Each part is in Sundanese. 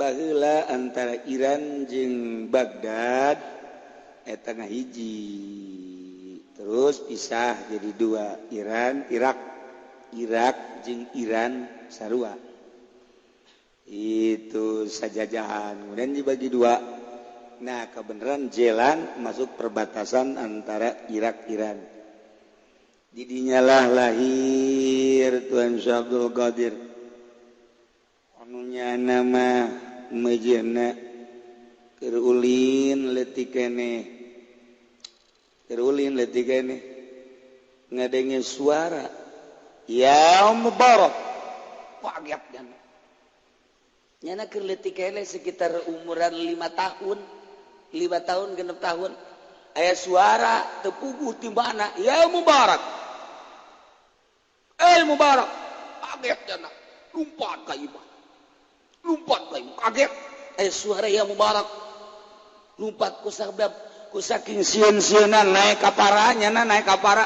Baheula antara Iran jeung Baghdad eta ngahiji. Terus pisah jadi dua, Iran, Irak. Irak jeung Iran sarua. Itu sajajahan. Kemudian dibagi dua. Nah, kebenaran jalan masuk perbatasan antara Irak Iran. Didinyalah lahir Tuan Syekh Abdul Qadir. Anunya nama mejena keur ulin leutik keneh. Keur ulin leutik keneh. Ngadenge suara, "Ya Mubarak." Kaget nyana. Nyana keur leutik keneh sekitar umuran 5 tahun. 5 tahun 6 tahun. Aya suara teu puguh ti mana, "Ya Mubarak." Eh Mubarak, kaget jana, lompat ka imah, lompat ka imah, kaget. Suara ya Mubarak, lompat ku sabab ku saking sieun-sieunan naik ka para nyana naik ka para,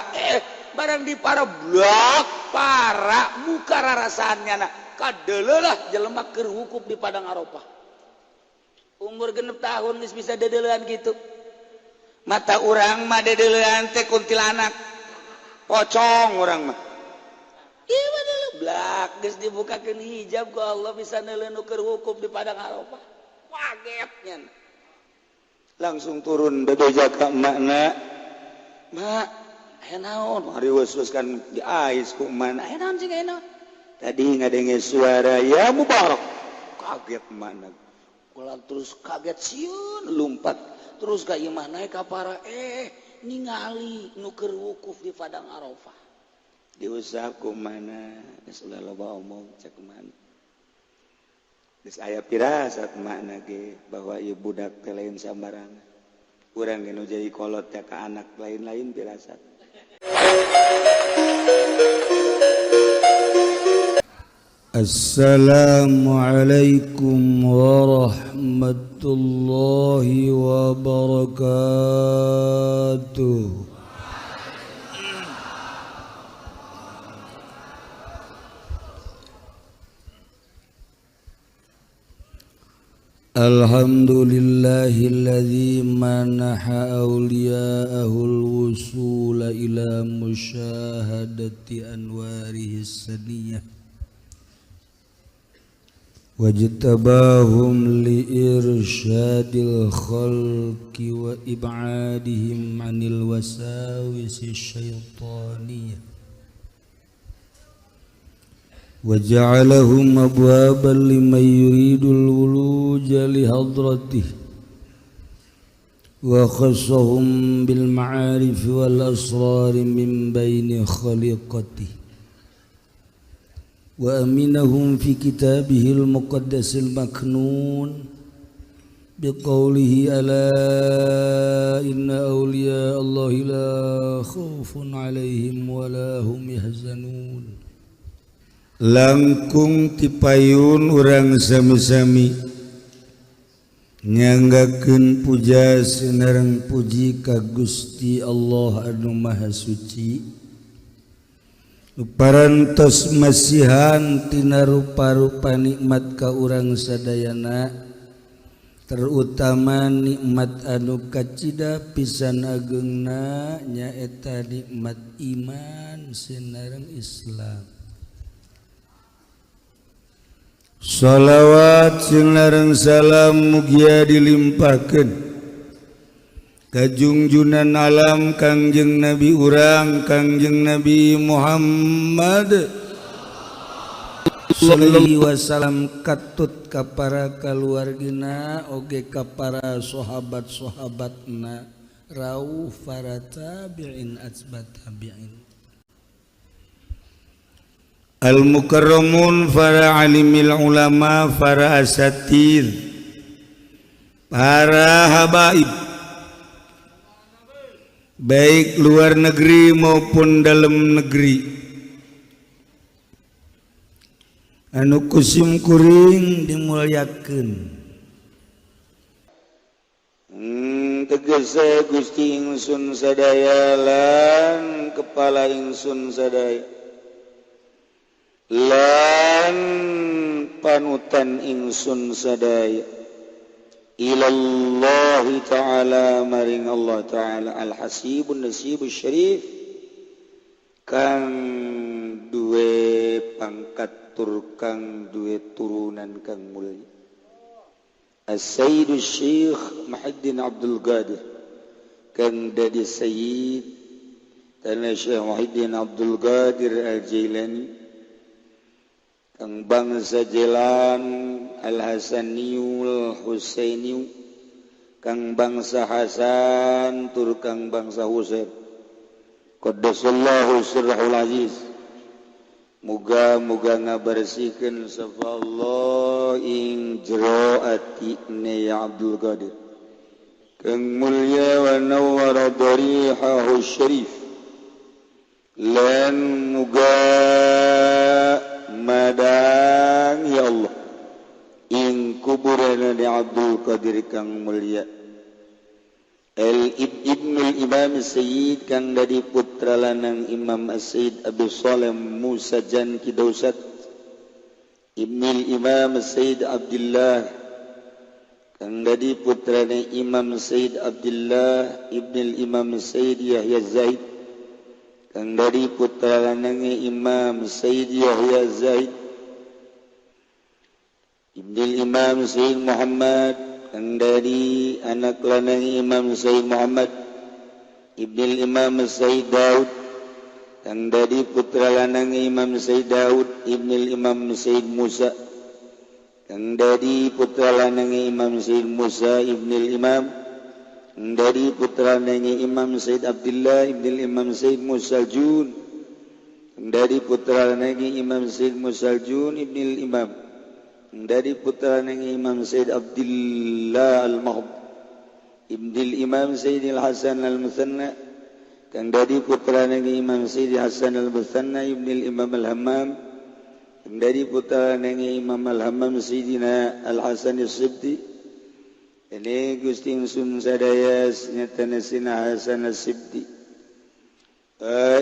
barang di para blok para muka rarasaan nyana, kadeleulah jelema keur wukuf di Padang Arafah. Umur 6 tahun geus bisa dedeleuan kitu. Mata urang mah dedeleuan teh kuntilanak, pocong urang mah. Blak geus dibukakeun hijab ku Allah bisa neuleun nu keur wukuf di Padang Arafah. Kagetnya. Langsung turun bebeja ka emakna. Mak, aya naon? Hariweus kan diais ku emakna. Aya naon sih aya naon? Tadi ngadenge suara ya Mubarak. Kaget emakna. Ulah terus kaget sieun lumpat. Terus ka imah naik ka para ningali nu keur wukuf di Padang Arafah. Diusap ku mana geus ulah loba omong cek mana geus aya pirasat makna ge bahwa ieu budak teh lain sambarangan urang ge nu jadi kolot teh ka anak lain-lain pirasat. Assalamualaikum warahmatullahi wabarakatuh. Alhamdulillahilladzi manaha awliya'ahul wusula ila musyahadati anwarihi saniyah wajtabahum liirsyadil khalqi wa ib'adihim 'anil wasawisi syaitaniyah وجعلهم أبوابا لمن يريد الولوج لحضرته وخصهم بالمعارف والأسرار من بين خليقته وأمنهم في كتابه المقدس المكنون بقوله ألا إن أولياء الله لا خوف عليهم ولا هم يحزنون. Langkung tipayun urang sami-sami nyanggakeun puja sinareng puji ka Gusti Allah anu Maha Suci parantos masihan tina rupa-rupa nikmat ka urang sadayana, terutama nikmat anu kacida pisan ageungna nyaeta nikmat iman sinareng Islam. Shalawat sinareng salam mugia dilimpahkeun ka junjunan alam Kangjeng Nabi urang Kangjeng Nabi Muhammad sallallahu wasallam katut ka para kaluargina oge ka para sahabat-sahabatna rauh para tabi'in atsbat tabi'in. Al-mukarramun para alimil ulama, para asatir, para habaib, baik luar negeri maupun dalam negeri, anu kusim kuring dimuliakeun. Tegese Gusti ingsun sadaya lan kepala ingsun sadaya lan panutan ingsun sadaya ilallahi ta'ala maring Allah ta'ala al-hasibun nasibus syarif kang duwe pangkat tur kang duwe turunan kang mulia As-Sayyid Syekh Muhyiddin Abdul Qadir kang dadi sayyid tanah Syekh Muhyiddin Abdul Qadir Al-Jailani kang bangsa Jelan Al-Hasaniyul Husainiyu kang bangsa Hasan tur kang bangsa Husain Qaddasallahu sirrahul aziz. Muga-muga ngabersihkeun sapa Allah ing jero atine ya Abdul Qadir kang mulya wa nawwara darihahu syarif lan muga madang ya Allah ing kuburana di Abdul Qadir kang mulia El Ibnul Imam Sayyid kang dadi putra lanang Imam As-Sayyid Abu Saleh Musa Jan Kidausat Ibnul Imam Sayyid Abdullah kang dadi putrane Imam Sayyid Abdullah Ibnul Imam Sayyid Yahya Zaid kang dadi putra lanange Imam Sayyid Yahya Zaid Ibnul Imam Sayyid Muhammad kang dari anak lanang Imam Sayyid Muhammad Ibnul Imam Sayyid Daud kang dari putra lanang Imam Sayyid Daud Ibnul Imam Sayyid Musa kang dari putra lanang Imam Sayyid Musa Ibnul Imam kang dari putra lanang Imam Sayyid Abdullah Ibnul Imam Sayyid Musa Jun kang dari putra lanang Imam Sayyid Musa Jun Ibnul Imam dari putra Imam Sayyid Abdullah Al-Mahd Ibnul Imam Sayyid Al-Hasan Al-Musanna kang dari putra Imam Sayyid Hasan Al-Musanna Ibnul Imam Al-Hammam kang dari putra Imam Al-Hammam Sayyidina Al-Hasan As-Sibti ini Gusti ingsun sadaya nyatana Sina Hasan As-Sibti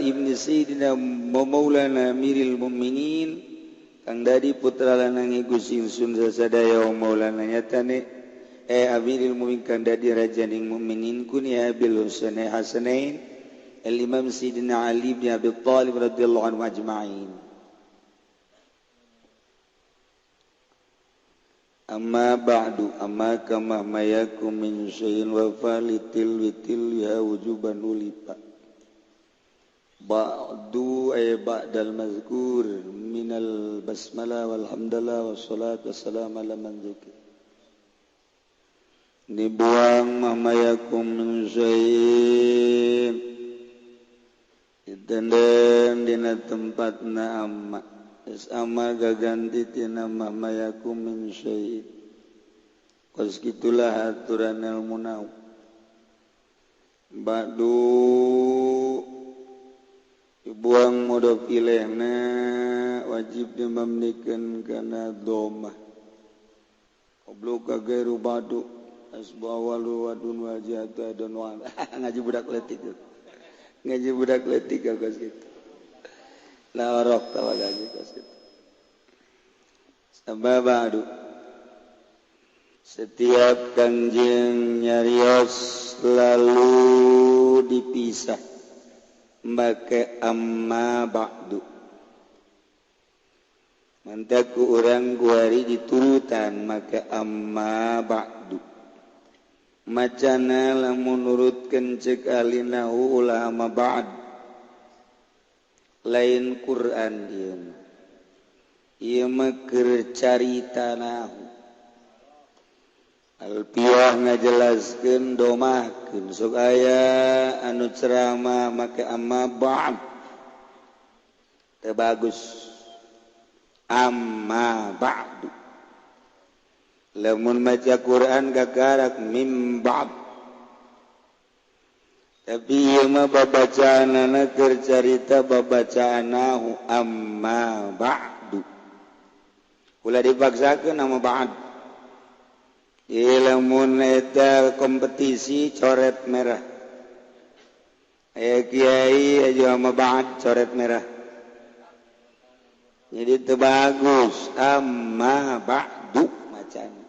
Ibnu Sayyidina Maulana Amiril Mukminin kang dari putra lanange Gusti ingsun sasadaya Maulana nyatane Amiril Mukminin kang dadi rajaning mukminin kunya Abil Husain Hasanain Al Imam Sayyidina Ali bin Abi Thalib radhiyallahu anhu ajma'in. Amma ba'du amma kama mayakum min syai'in wa falitil witil ya wujuban ulipa ba'du ay ba'dal mazkur minal basmalah walhamdulillah wassalatu wassalamu ala man dzukir dibuang mamayakum min syai'in ditendem dina tempatna amma es amma gaganti tina mamayakum min syai'in kos kitulah aturan ilmu nau ba'du dibuang mudhof ilaihna wajib dimamnikeun kana dhammah qablu ka gairu ba'du asbawalu wadun wajata dan wa ngaji budak leutik ngaji budak leutik kos kitu la orok tawa gaji kos kitu sabab ba'du setiap kanjeng nyarios lalu dipisah make amma ba'du mantaku urang guari diturutan make amma ba'du macana lamun nurutkeun ceuk alinahu ulah amma ba'd lain Quran ieu mah ieu mah keur carita nahu Alpiah ngajelaskeun domahkeun sok aya anu ceramah make amma ba'd teu bagus amma ba'du lamun maca Quran kakarak mim ba'd tapi ieu mah babacaanana keur carita babacaanahu amma ba'du ulah dipaksakeun amma ba'd. Lamun eta kompetisi coret merah aya kiai aja sama ba'd coret merah. Jadi teu bagus amma ba'du macana.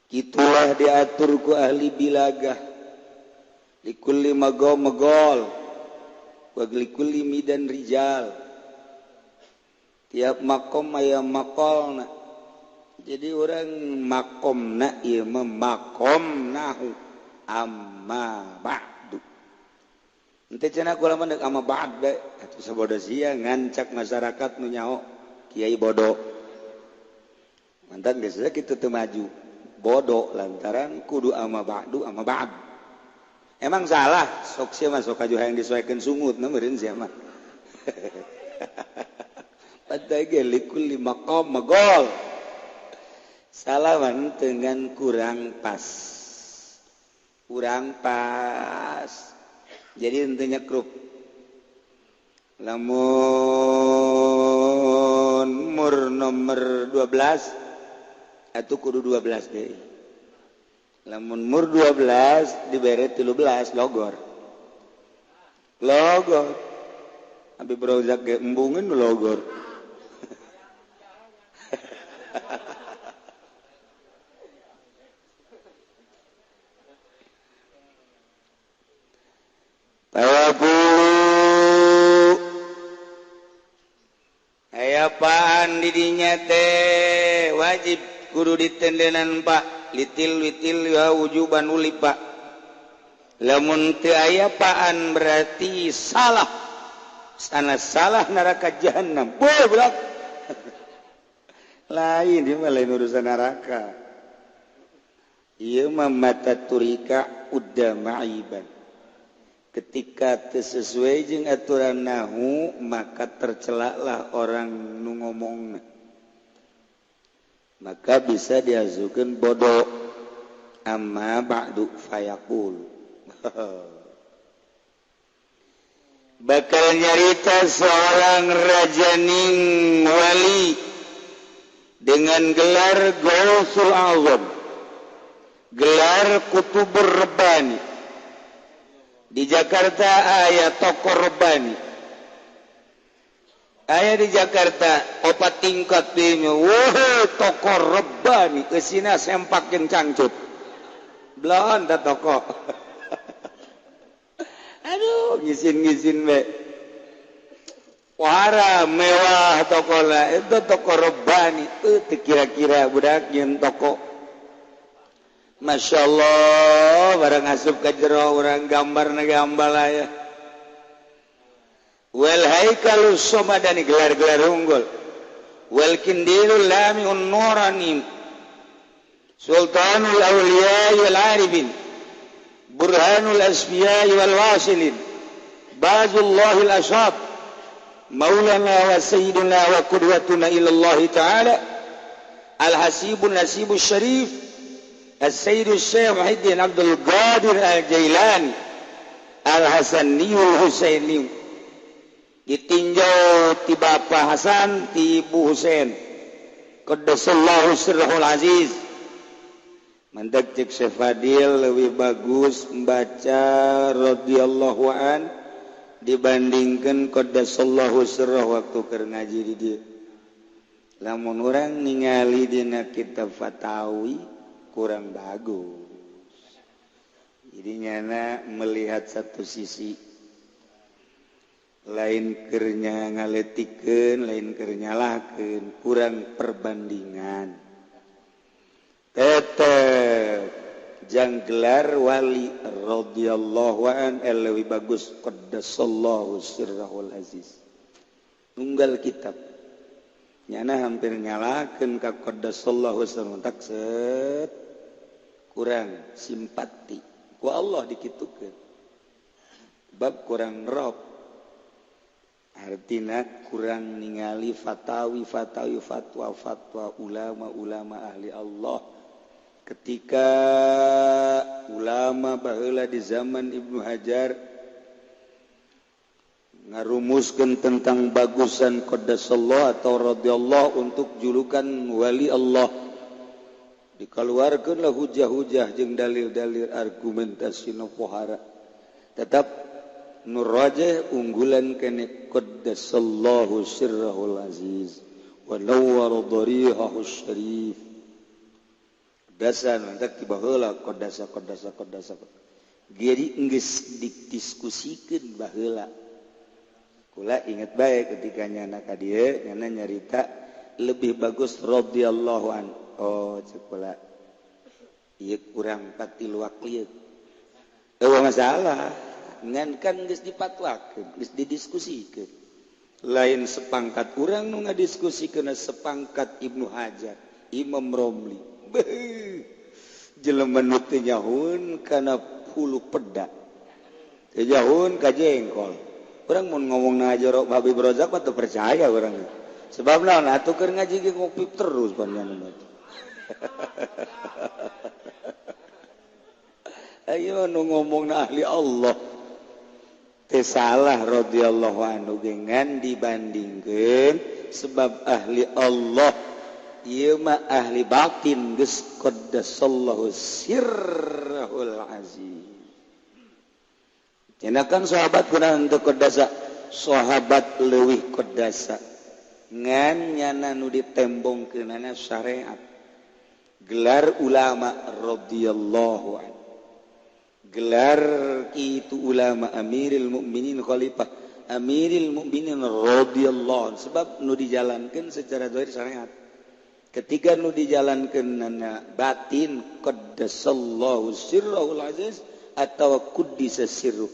Kitulah diatur ku ahli bilagah. Likulli magom magol wa likulli midan rijal. Tiap makom aya makolna. Jadi orang makomna ieu mah makom nahu amma ba'du. Henteu cenah kula mah deuk amma ba'd bae atuh sabodo sia ngancak masyarakat nu nyaho kiai bodoh. Mantan geus kitu teu maju. Bodoh lantaran kudu amma ba'du amma ba'd. Emang salah sok sia mah sok kaju hayang disoekeun sungut na meureun sia mah. Padahal ge likulli maqam magol. Salaman dengan kurang pas. Kurang pas. Jadi intinya krup. Lamun mur nomor 12 atau kudu 12 deh. Lamun mur 12 dibere 13 logor. Logor. Abi brozak ge embungeun logor. Tawakulu aya paan didinya teh wajib kudu ditendenan pak litil witil ya wujuban uli pak. Lamun teu aya paan berarti salah, sana salah neraka jahanam. Boy budak. Lain ieu mah lain urusan neraka. Ieu mah mata turika udda ma'iban. Ketika teu sesuai jeung aturan nahu maka tercelaklah orang nu ngomongna. Maka bisa diazukeun bodoh amma ba'du fayaqul. Bakal nyarita seorang rajaning wali dengan gelar Gausul Azam, gelar Kutubur Rabbani. Di Jakarta aya tokoh Rabbani. Aya di Jakarta opat tingkat dinya. Wah, tokoh Rabbani eusina sempak jeung cangcut. Belon ta tokoh. Aduh, ngisin-ngisin be. Wara mewah tokoh lah itu tokoh Rabbani. Teu kira-kira budak nyeun toko. Masya Allah, barang asup ka jero urang gambarna gambar aya. Wal haikalus somadani gelar-gelar unggul. Wal kindilul lamiun nurani. Sultanul awliya wal arifin. Burhanul asfiya wal wasilin. Bazullahil ashab. Maulana wa sayyiduna wa qudwatuna ila Allah ta'ala. Al hasibun nasibus syarif. As-Sayyid Syekh Muhyiddin Abdul Qadir Al-Jailani Al-Hasaniyul Husaini. Ditinjau ti Bapak Hasan ti Ibu Husain. Qaddasallahu sirrahul aziz. Mantak cek Syekh Fadil lebih bagus membaca radhiyallahu an dibandingkan qaddasallahu sirrah waktu keur ngaji di dieu. Lamun urang ningali dina kitab Fatawi kurang bagus. Jadi nyana melihat satu sisi, lain kernya ngaletikeun, lain keur nyalahkeun, kurang perbandingan. Tetep jang gelar wali radhiyallahu an leuwih bagus qaddasallahu sirrahul aziz. Nunggal kitab. Nyana hampir nyalahkeun ka qaddasallahu sirrahul tak set. Kurang simpati ku Allah dikitukeun. Bab kurang rob. Artina kurang ningali fatawi fatawi fatwa fatwa ulama-ulama ahli Allah. Ketika ulama baheula di zaman Ibnu Hajar ngarumuskeun tentang bagusan qaddasallahu atau radhiyallahu untuk julukan wali Allah, dikeluarkanlah hujah-hujah jeung dalil-dalil argumentasi nu pohara. Tetap Nu rajih unggulan kene qaddasallahu sirrahul aziz wa nawwara darihahu syarif. Dasar mantak ti baheula qaddasa qaddasa qaddasa. Jadi geus didiskusikeun baheula. Kula ingat baik ketika nyana ka dieu nyana nyarita lebih bagus radhiyallahu an. Oh cek kula ieu kurang patiluak lieu. Eueuh masalah ngan kan geus dipatwakeun, geus didiskusikeun. Lain sepangkat urang nu ngadiskusikeun sepangkat Ibnu Hajar, Imam Romli. Beuh. Jelema nu teu nyahoeun kana hulu peda. Teu nyahoeun ka jengkol. Urang mun ngomong na jorok Habib Rozak mah teu percaya urang. Sebab naon atuh keur ngaji ge ngopi terus panjenengan mah. Ayo nu ngomongna ahli Allah. Teu salah radhiyallahu anhu dengan dibandingkeun sebab ahli Allah ieu mah ahli batin geus qaddasallahu sirrahul aziz. Cenah sahabat kunaon teu qaddasa, sahabat leuwih qaddasa. Ngan nyana nu ditembongkeunana syariat. Gelar ulama radhiyallahu anhu. Gelar itu ulama Amirul Mukminin khalifah Amirul Mukminin radhiyallahu anhu sebab nu dijalankeun secara zahir syariat. Ketika nu dijalankeun nana batin qaddasallahu sirrahul aziz atau quddisa sirruh.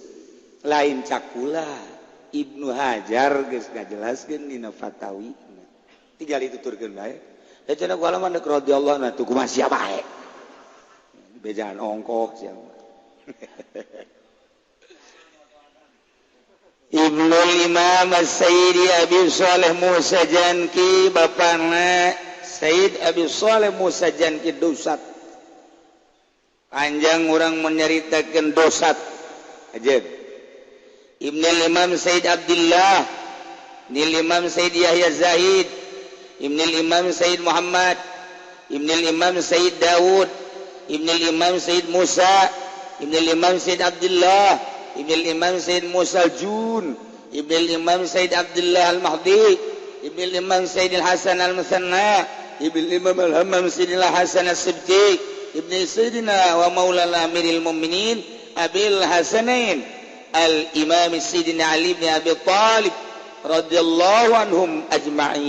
Lain cakula Ibnu Hajar geus ngajelaskeun dina Fatawi. Tinggal dituturkeun bae. Da cenah ku alaman radhiyallahu anhu kumaha sia bae. Bejaan ongkoh sia. Ibnul Imam Sayyidi Abi Shalih Musa Janki bapana Sayyid Abi Shalih Musa Janki dosat. Panjang urang menyaritakeun dosat. Ajeun. Ibnul Imam Sayyid Abdullah, Ibnul Imam Sayyid Yahya Zahid, Ibnul Imam Sayyid Muhammad, Ibnul Imam Sayyid Daud, Ibnul Imam Sayyid Musa, Ibnul Imam Sayyid Abdullah, Ibnul Imam Sayyid Musa Jun, Ibnul Imam Sayyid Abdullah Al-Mahdi, Ibnul Imam Sayyid Al-Hasan Al-Musanna, Ibnul Imam Al-Hammam Sayyid Al-Hasan As-Sibti, Ibnu Sayyidina wa Maulana Amiril Mu'minin Abil Hasanain Al-Imam Sayyidina Ali bin Abi Thalib radhiyallahu anhum ajma'in.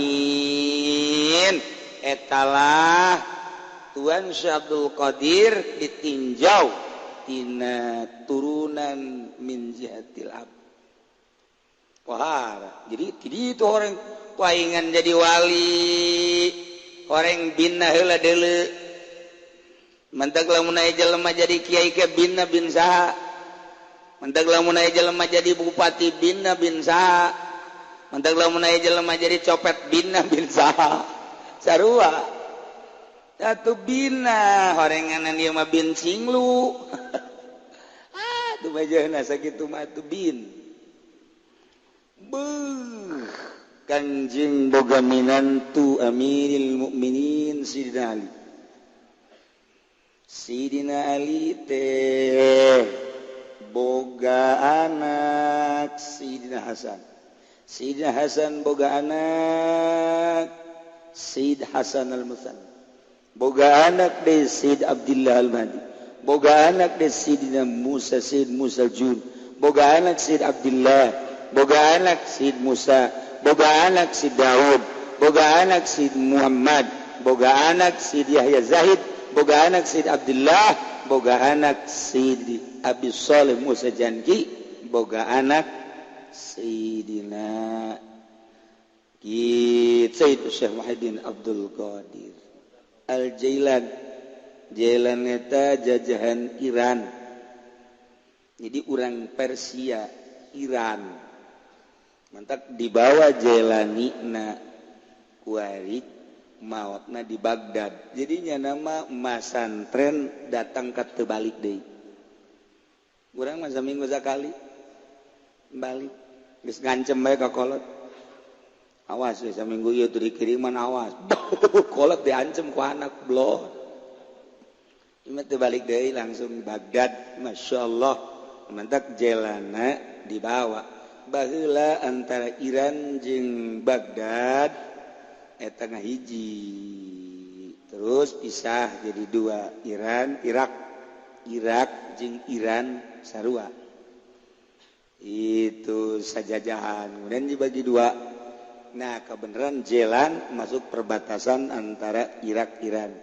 Etalah Tuan Syekh Abdul Qadir ditinjau tina turunan min jihatil ab. Wah, jadi itu orang paingan jadi wali, orang bina heula deuleu. Mentak lamun aya jelema jadi kiai ke bina bin saha. Mentak lamun aya jelema jadi bupati bina bin saha. Mentak lamun aya jelema jadi copet bina bin saha. Sarua. Satu bina horenganan ieu mah bin singlu. Ah, tuh bajana sakitu mah tuh bin. Beuh, Kanjeng boga minantu Amiril Mukminin Sidina Ali. Sidina Ali teh boga anak Sidina Hasan. Sidina Hasan boga anak Sayyid Hasan Al-Musanna. Boga anak deui Sayyid Abdullah Al-Mahdi. Boga anak deui Sidina Musa Sayyid Musa Jun. Boga anak Sayyid Abdullah. Boga anak Sayyid Musa. Boga anak Sayyid Daud. Boga anak Sayyid Muhammad. Boga anak Sayyid Yahya Zahid. Boga anak Sayyid Abdullah. Boga anak Sayyid Abi Shalih Musa Janki. Boga anak Sayyidina Sayyid Syekh Muhyiddin Abdul Qadir Al-Jailan. Jailan eta jajahan Iran. Jadi urang Persia Iran. Mantak dibawa Jailani na kuari maotna di Baghdad. Jadinya nama masantren datang ke tebalik deui. Urang mah saminggu sakali balik. Geus ngancem bae ka kolot. Awas we saminggu ieu teu dikiriman awas. Kolot diancem ku anak blon. Ieu teu balik deui langsung Baghdad. Masyaallah. Mantak jelana dibawa. Baheula antara Iran jeung Baghdad eta ngahiji, terus pisah jadi dua, Iran Irak, Irak jeung Iran sarua itu sajajahan, kemudian dibagi dua. Nah, kebenaran jalan masuk perbatasan antara Irak Iran.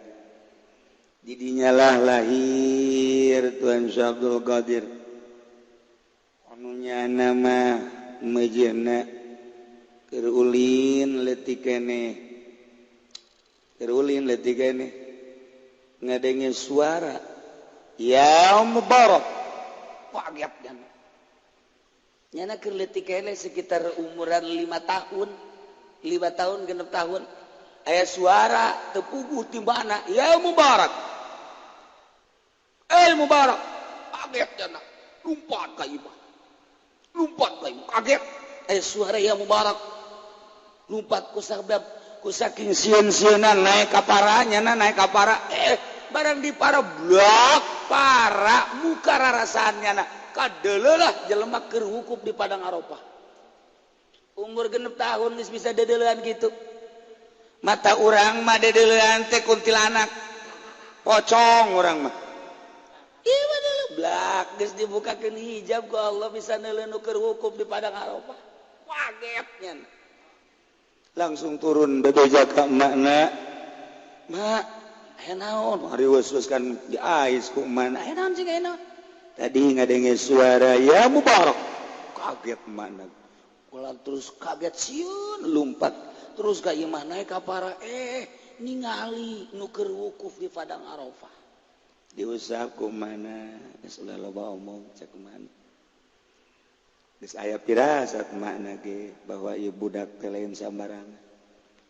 Didinyalah lahir Tuan Syekh Abdul Qadir. Anunya nama mejena keur ulin leutik keneh, keur ulin leutik keneh ngadenge suara ya Mubarak. Kaget nyana. Nyana keur leutik keneh sekitar umuran 5 tahun, 5 tahun 6 tahun, aya suara teu puguh ti mana, ya Mubarak, eh Mubarak. Kaget nyana, lompat ka imah, lompat ka imah, kaget aya suara ya Mubarak, lompat ku sabab ku saking sieun-sieunan naik ka para nyana, naik ka para, barang di para blok para muka rarasaan nyana, kadeleulah jelema keur wukuf di Padang Arafah. Umur 6 tahun geus bisa dedeulean gitu. Mata urang mah dedeulean teh kuntilanak, pocong urang mah. Ieu mah deuleu blak geus dibukakeun hijab ku Allah bisa neuleuh nu keur wukuf di Padang Arafah. Kaget nyana. Langsung turun bebeja ka emakna. Mak, aya naon? Hariweus kan diais ku emakna. Aya naon sih, aya naon? Tadi ngadenge suara ya Mubarak. Kaget emakna. Ulah terus kaget sieun lompat terus ka imah naik ka para, ningali nu keur wukuf di Padang Arafah. Diusap ku mana geus ulah loba omong cek mana. Geus aya pirasat makna ge bahwa ieu budak teh lain sambarangan.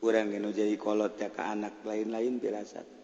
Urang ge nu jadi kolot teh ka anak lain-lain pirasat.